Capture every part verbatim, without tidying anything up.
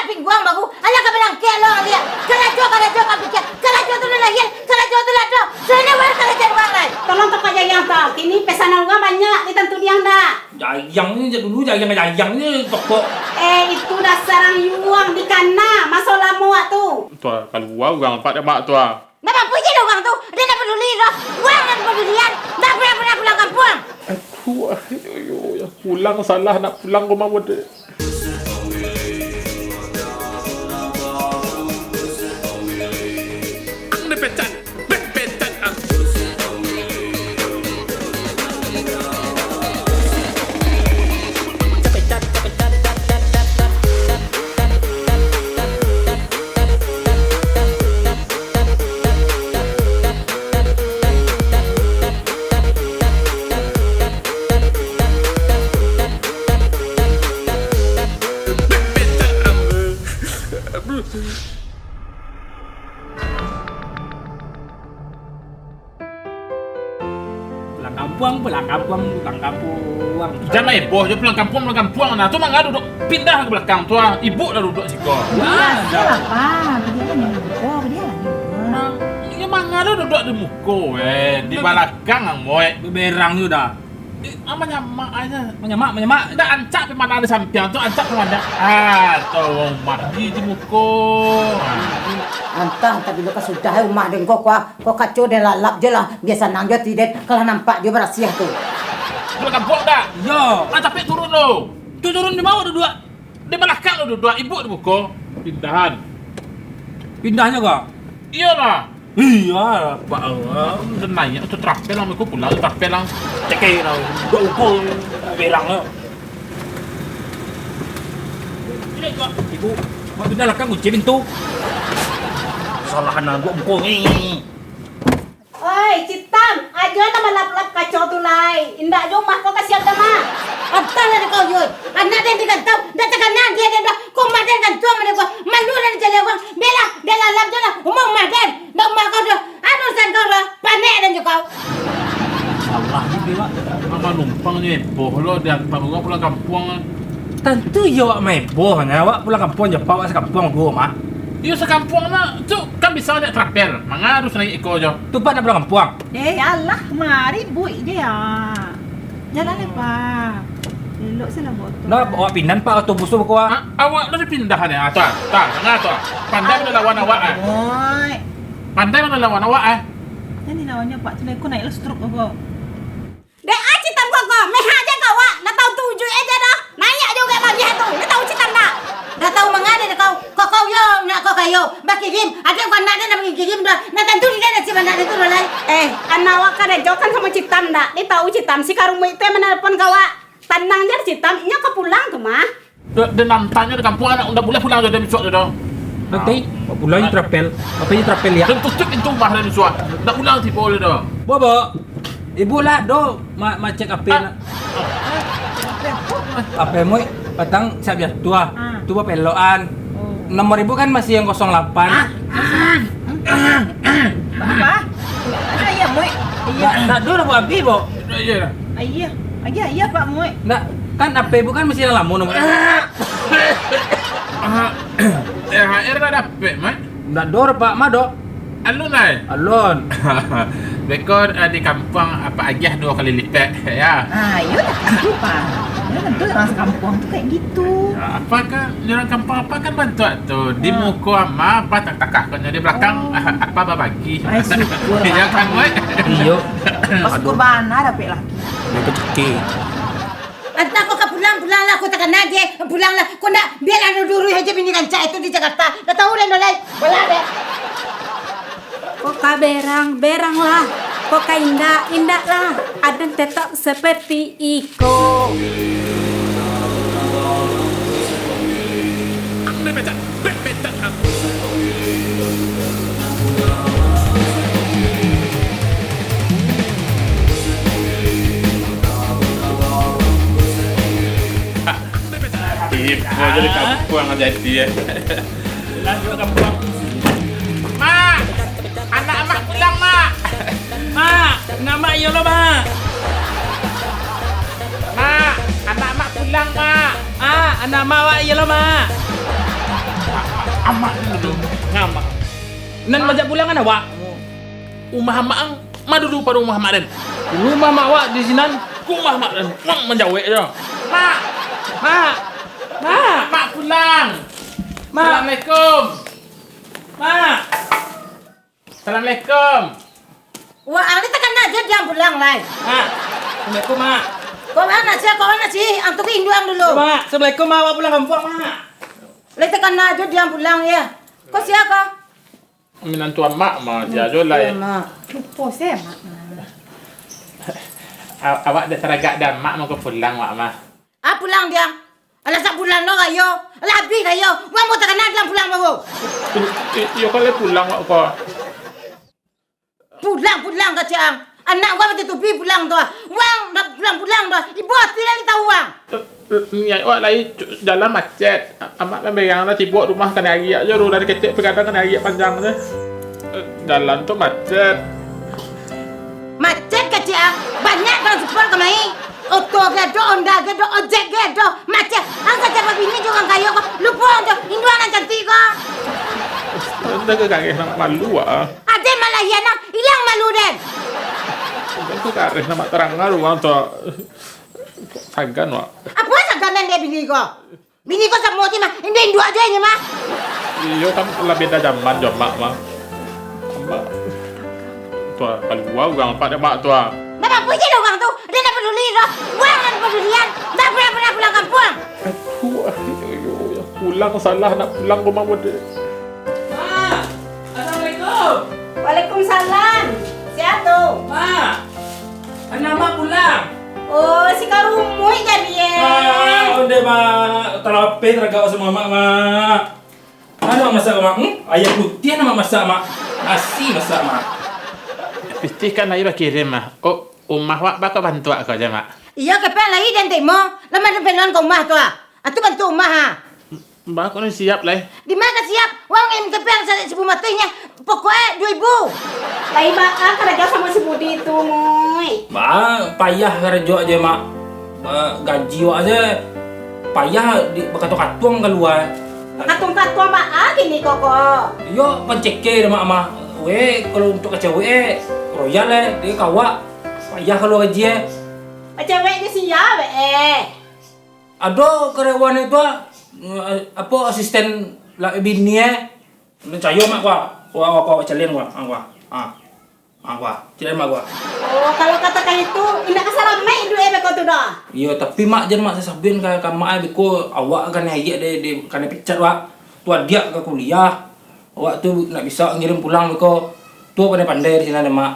Pingguang baru, alah ka barangkek lo, liak. Karajo, karajo, ka pikia. Karajo tu lah lahia, karajo tu lah ado. Sudah ni, weh, karajo urang lai. Tolong toko jariang tu. Kini pesanan urang banyak di tantu diang dah. Jariang ni, jak dulu jariang-jariang ni toko. Eh, itu dasar ang yuang di kana maso lamo wak tu. Tu ah, kalua urang apak dek mak tu ah. Ndak mampu je lah urang tu. Dia ndak paduli doh. Urang nan padulian. Ndak pernah-pernah pulang kampuang. Aduh, ah, yo, yo, yo. Pulang salah, nak pulang rumah bodeh. Ang dipecat, dipecat, ang. Pulang kampuang, pulang kampuang, pulang kampuang. Jan lah heboh jo pulang kampuang, pulang kampuang. Nah, tu manga duduak pindah ka balakang tu ah. Ibuk lah duduak siko. Biaso lah, Pak. Badiam lah. Oh, badiam lah. Nah, iyo manga duduak di muko, eh. Di balakang, Ang Moik. Baberang tu dah. Eh, ah, manyamak aja. Manyamak, manyamak. Dah ancak pi manga di sampiang tu, ancak pi manga. Ah, tu rumah di, di muko. Ah. Antah, antah bilo ka sudah, eh, rumah den ko, kuah. Ko kaco den lalap je lah, bia sanang jo ati den, kalau nampak jo barasiah tu. Pulang kampuang dak? Iyo. Ah, tapi turun lo. Tu turun di bawah duduak. Di balakang lo duduak, ibuk di muko. Pindahan. Pindahnyo ko? Iyolah. Iyo, Pak Allah. Udah naiak tu trapel lah, ko pulang trapel lah. Cek aja lah, duduak ukur, berang lah. Ibu, mak pindah lah kan kunci pintu. Salah anak gua muko ni. Oi, Citam, ajo nan malap-lap kaco tu lai. Indak jo umah ko ka siap dah, mah. Antah lah kau, Yul. Anak den di rantau, dak takana dia den dah. Ko umah den gantuang mah den ko. Malu den dicaliak urang. Bia lah, den lalap jo lah. Umah-umah den. Dak umah kau doh. Anu urusan kau doh. Panek den jo kau. Salah ni, Wak. Manga numpang ni, boh lo, diantar urang pulang kampuang. Tantu iyo awak maeboh, nyo awak pulang kampuang jo, awak sakampuang juo mah. Iyo sakampuang mah, tu kan bisa naiak trapel, manga harus naiak iko jo. Tu Pak nak pulang kampuang? Eh, alah, mari buik je ya. Jalan le, Pak. Elok se lah bawa tu. Nah, awak pindahan, Pak, otobus tu, Pak. Ah, awak tu dipindahan ya, tu ah, tu ah, tangah tu ah. Pandai mano lawan awak ah. Oi. Pandai mano lawan awak ah. Jan dilawannyo, Pak, tu lah iko naiak lah stroke ko. Dek a Citam ko, ko, mehak je ka awak, ndak tahu tujuik aja dah. Naiak je urek bagiah tu, ndak tahu Citam ndak? Ndak tahu mangana dek kau, ko kau yo nak ko kayo, bakirim, ado ko anak den nak bakirim dah, ndak tantu di den nasib anak den tu dah lai. Eh, anak awak ka diajokan samo Citam ndak? Di tahu Citam, si Karumuik tu manelpon ka awak. Tanang je Citam, inyo ka pulang tu mah. Dek, dek nan tanyo di kampuang, anak ndak buliah pulang jo, den bisuak jo doh. Nanti, pulang di trapel. Apo di trapel ya? Den tutuik pintu rumah den bisuak. Ndak pulang tibo lai doh. Bo, bo. Ibu lah doh ma-, macet apo nak. Apo, Mui? Patang siap jatuah. Ah. Tu bapelokan. Oh. Nomor ibu kan masih yang kosong lapan. Ah. Apa? Ayo, Mui. Iya. Ndak, ndak doh lah buat abih, bo. Iya. Iya. Iya, iya, Pak Mui. Ndak, kan apo ibu kan masih yang lamo nomor. Ah, T H R lah dapek, Mat? Ndak doh, Pak, mah doh. Alun, ai? Alun. Beko, eh, di kampuang, apa, agiah duo kali lipek, ya. Ah, iyo lah, tentu, Pak. Iyo, tentu urang sakampuang tu kayak gitu. Ya, apa kan, urang kampuang apa kan bantuak tu. Di muko ama, apa, tak takah, kan, di balakang, oh, apa, babagi. Ai, syukur lah. Iya kan, Mui? Iyo. Pas kurban, ah, dapek laki. Yang kecekik. Antah ko ka pulang, pulanglah, ko takana je, pulanglah. Ko ndak, biarlah duduruih aja bini rancak itu di Jakarta. Dah tahu lah, nolai. Bola deh. Ko ka berang, beranglah. Ko ka indak, indaklah. Aden tetap seperti iko. Ibo jadi kampuang jadi, eh. Lah, juga kampuang. Mak! Anak Mak pulang, Mak! Mak! Anak Mak iyo lo, Mak! Mak! Anak Mak pulang, Mak! Mak! Anak Mak awak iyo lo, Mak! Amak dulu. Ngamak. Nan majak pulang kan awak? Rumah amak ang, ma dulu pado rumah amak den? Rumah amak awak di sinan. Ka rumah amak den. Mak manjawek jo. Mak. Mak. Mak. Mak pulang. Mak. Assalamualaikum. Mak. Assalamualaikum. Wah, ang ni takana jo diam pulang lai. Mak. Assalamualaikum, Mak. Kau mana sih? Kau mana sih? Ang tu induang dulu. Mak, assalamualaikum, Mak. Awak pulang kampuang, Mak. Lai takana jo diam pulang, ya. Kau sia kau? Minantu amak mah, sia jo lai. Minantu amak. Lupo se amak. A-, awak dek taragak dek amak, mangko pulang awak mah. Ah, pulang diang. Alah, sabulan lo kayo. Alah, abih kayo. Wang mo takana diang pulang baru. I-, i-, iyo, kalau pulang awak ko. Pulang, pulang, kacang. Anak wang mati tupi pulang tu. Wang dah pulang-pulang tu. Ibo ati lai tahu wang. Eh, eh, niaik awak lai, cu-, jalan macet. A-, amak kan berang lah, tibo rumah kanai ariak jo, dari ketek pagadang kanai ariak panjang tu. Eh, jalan tu macet. Macet, kacang. Banyak transpor kamari. Oto ge ado, onda ge ado, ojek ge ado. Macet. Ang sajo babini jo urang kayo ko. Lupo jo induang nan cantik ko. Anda ke kareh nak malu, ah. Ade malah iya nak ilang malu den. Anda ke kareh nak tarang urang tu. Sagan, wak. Apo sagan nan dia bini ko? Bini ko samo ti mah, indak induak jo inyo mah. Iyo kan lah beda zaman jo mak mah. Mak. Tu ah, kalua urang apak dek mak tu ah. Ndak apo-apo je lah urang tu, dia ndak paduli doh. Urang nan padulian, ndak pernah-pernah pulang kampuang. Aduh, ah, iyo, iyo, iyo. Pulang salah, nak pulang rumah mode. Mak, assalamualaikum. Waalaikumsalam. Sia tu? Mak, anak mak pulang. Oh, si Karumuik jadi, eh. Ah, onde, Mak. Talapeh taragak samo Mak, Mak. Anu Mak masak, Mak? Hmm? Ayam putiah nan Mak masak, Mak. Nasi masak, Mak. Pitih kan lai bakirim, Mak. Kok umah wak baka bantuak ko aja, Mak? Iyo, kepeng lai den timo. Lah madan pelon ka umah tu, ah. Atu bantu umah, ah. Ba, kok nan siap lai? Di ma ka siap? Wang M T P ang sarik sibu matuih nyo. Pokok e duo ribu. Lai baa karajo samo si Budi tu, Muik? Ba, payah karajo aja, Mak. Ba, gaji wak aja payah di, bakatuang-katuang kalua. Bakatuang-katuang baa kini ko, ko? Iyo, panceke dek Mak, Mak. Weh, kalau untuak ka cewek e, royal e, dek ka awak payah kalua gaji e. Ka cewek nyo sia, weh, e? Ado karyawan itu, ah, apo, asisten la-, bini, eh. Ndak cayo, Mak, ko, ah. Ko, ko, ko, calian, ko, ah, ko, ah. Ah. Ah, ko, ah. Calian, Mak, ko, ah. Oh, kalau katakan itu, indak ka salamaik iduik e beko tu doh. Iyo, tapi, Mak, jan, Mak, sasabuik ka, ka Mak, eh, beko awak kanai ayek de, de, kanai pecat, Wak. Tu adiak ka kuliah. Awak tu ndak bisa ngirim pulang beko. Tu pandai-pandai di sinan, Mak.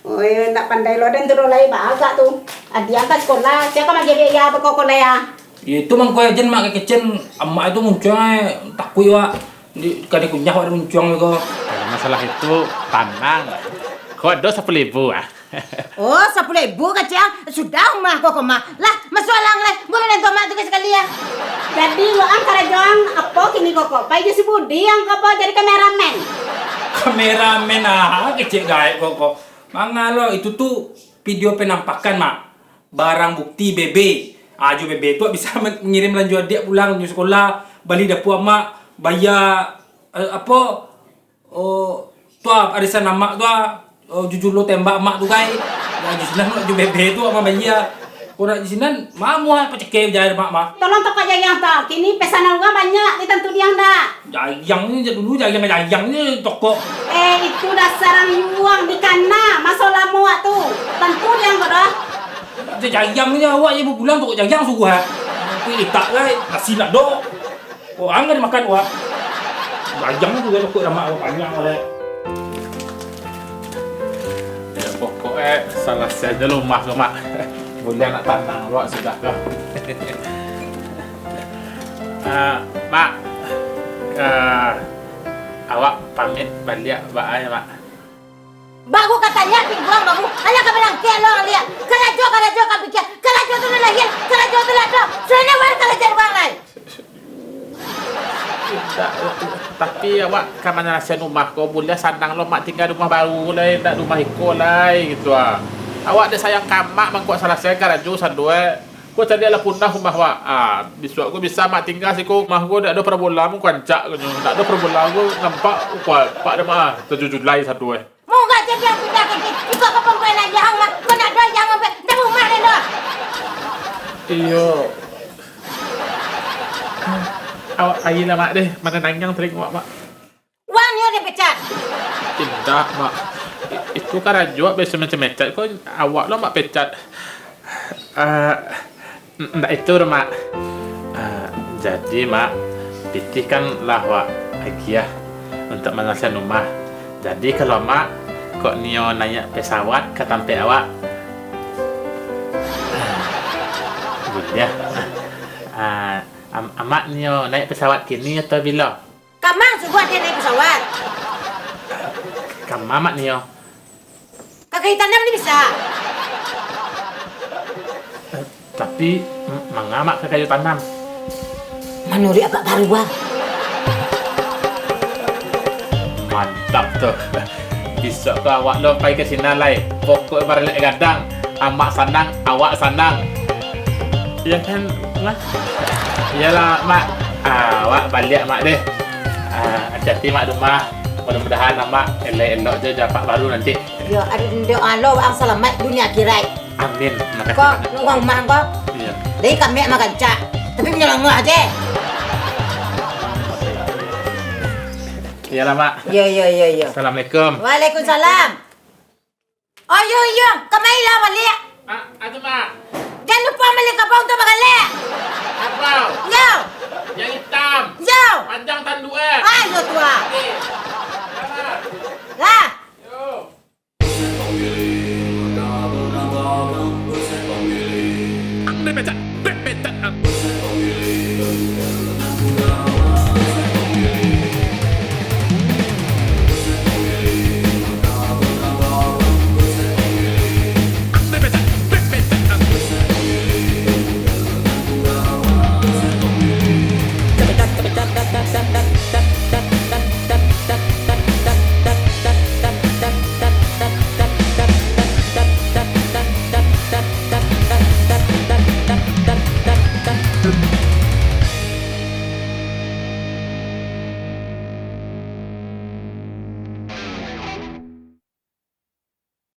Oi, ndak pandai lo den tu doh lai, baagak tu. Adiak ka sikola, sia ka magiah biaya beko ko lai, ah? Yo, itu mangko jan Mak kecen, amak itu muncuang, eh, takuik wak. Di, ka dikunyah wak di muncuang ko. Kalau masalah itu, tanang. Ko ado sapuluah ribu, ah. Oh, sapuluah ribu kecek ang. Sudah umah ko, ko mah. Lah, masuak lah ang lai. Buang den tu amak tu ka sakali, ah. Jadi, lo ang karajo ang apo kini ko, ko? Pai jo si Budi ang ko apo jadi kameramen? Kameramen, ah, kecek gaek ko, ko. Manga lo, itu tu video penampakan, Mak. Barang bukti B B. Ah, jo B B tu bisa men-, ngirim balanjo adiak pulang, jo sekolah, bali dapua amak, bayar, eh, apo, oh, tu ah, arisan amak tu ah, oh, jujulo tembak amak tu, kai. Ya, jo sinan, jo B B tu amak bayar. Kok ndak di sinan, mamuah pacakek jahir mak mah. Tolong tokok jariang tu. Kini pesanan urang banyak, ditantu diang dak? Jariang ni jak dulu, jariang, jariang ni tokok. Eh, itu dasar ang yuang dikana, maso lamo wak tu. Tantu diang ko doh. Jariang ni awak je bapulang tokok jariang suruah, ha. Tapi itak lai, nasi nak do. Oh, ang ka dimakan, wak. Bajang tu kan, kok lamak, wak, banyak, wak, lai. Ya, pokok, eh, salah saja lo, Mak, Mak. Buliah nak tanang, wak, sudah, wak. Ah, Mak. Ah, awak pamit baliak, Mak, ai, Mak. Baru katanyo pingguang baru, alah ka barangkek lo ang liak. Karajo, karajo ka pikia, karajo tu lah lahia, karajo tu lah ado. Sudah ni awak karajo urang lai. Indak, tapi awak ka manyalasaian rumah ko, buliah sanang lo mak tingga di rumah baru lai, indak di rumah iko lai, gitu ah. Awak dek sayang ka mak mangko salasaian karajo sado, eh. Ko caliak lah punah rumah wak. Ah, bisuak ko bisa mak tingga siko rumah ko, dak ado parabola mun ko rancak ko nyo. Dak ado parabola ko nampak ko apak dah mah, tujuah Julai satu eh. Murah je biang pindah ka ti. Iko ka pangkuai nan jahang mah. Ko nak doh jahang mah, dah rumah dah doh. Iyo. Awak pai lah mak deh, mananang talingo awak mak. Wang nio dipecat. Indak mak. I- Itu karajo awak biaso macam mecat ko, awak lo mak pecat. Ah, n- ndak itu doh mak. Ah, jadi mak, pitih kan lah wak agiah untuak manalasian rumah. Jadi kalau mak, kok nio naiak pesawat ka tampek awak? Buliah. Ah, am- amak nio naiak pesawat kini atau bilo? Kamang suruah ade naiak pesawat. Kama mak nio? Ka kayu tanam ni bisa. Tapi, m- manga mak ka kayu tanam? Manuruik apak baru ah. Mantap tu. Bisuak tu awak lo pai ka sinan lai. Pokok baralek gadang. Amak sanang, awak sanang. Iyo kan, Mak? Iyolah, Mak. Ah, awak baliak, Mak, deh. Ah, hati-hati, Mak, di rumah. Mudah-mudahan Amak elok-elok jo jo apak baru nanti. Yo, ado doa lo, waang salamaik dunia akhirat. Amin. Makasih Ko, banyak. Nunggu rumah ko. Iyo. Dari kami Mak gancak. Tapi punyo langah aje. Iyolah, Mak. Yo, yo, yo, yo. Assalamualaikum. Waalaikumsalam. Oh, yo, yo. Kamailah baliak. Ah, ado, Mak. Jan lupo bali kabau tu bagaleh. Kabau? Yo. Yang hitam. Yo,